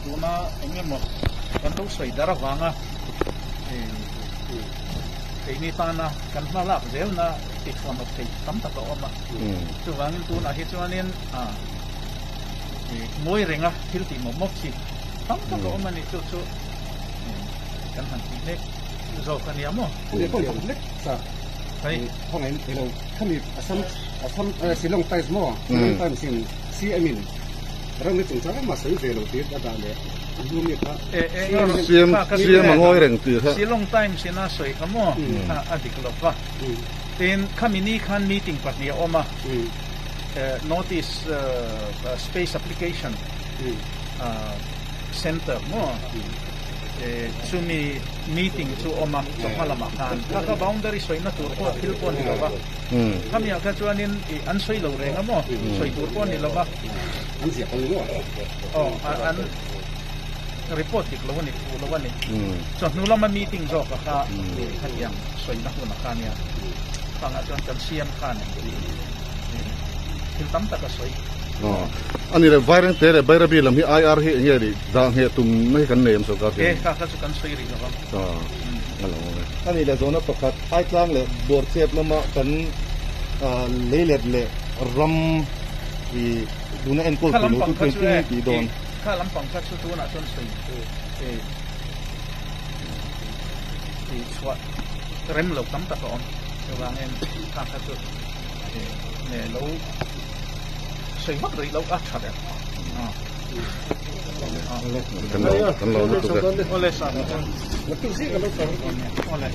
Tuna eng emaw kan lo sawi dar avanga keini tana kan hma lak zelna tihchhuanawp thei tam tak a awm a. Chuvangin tunah hi chuanin ngawi renga thil tih mawp mawp chi tam tak a awm a ni. Chu chu kan han tih mek zawk a nia maw? Hei. Shillong Times maw? Shillong Times in CM in Ram hi chungchang engmah sawi ve lo tih a dah leh a hnu mi kha CM CM a ngawi reng tih kha. Shillong Times in a sawi kha maw a dik lo va. Tin khami ni khan meeting pahnih a awm a, Notice Space Application Center maw chumi meeting chu awm a chawhma lamah khan kha kha boundary sawina tur pawh thil pawh a ni lo va. Khamiah kha chuanin an sawi lo reng a maw sawi tur pawh a ni lo va. An ziak ang maw? Aw, an report dik lo a ni, fuh lo a ni. Chawhnu lama meeting zawk a kha khatiang sawina hun a kha nia. Khangah chuan kan siam khan thil tam tak a sawi. Aw, a ni le, Vairengte leh Bairabi lam hi IR hi eng nge nih dah ngheh tumna hi kan nei em sorkar hian? E, kha kha chu kan sawi rih lo ang. Aw, a lo awm e. A ni le, zawhna pakhat, Aitlang leh Buarchep lama kan leilet leh ram I tuna enkawl Kha tih lo lampang chu kha chu twenty e, tih dawn. Kha lampang kha chu tunah chuan sawi e i chhuah rem lo tam tak a awm. Chuvangin kha kha chu e ne lo sawi vak rih loh a tha ber. Kan lo kan lo lutuk e. Awle sa. Naktuk zing kan lo sawi. Awle.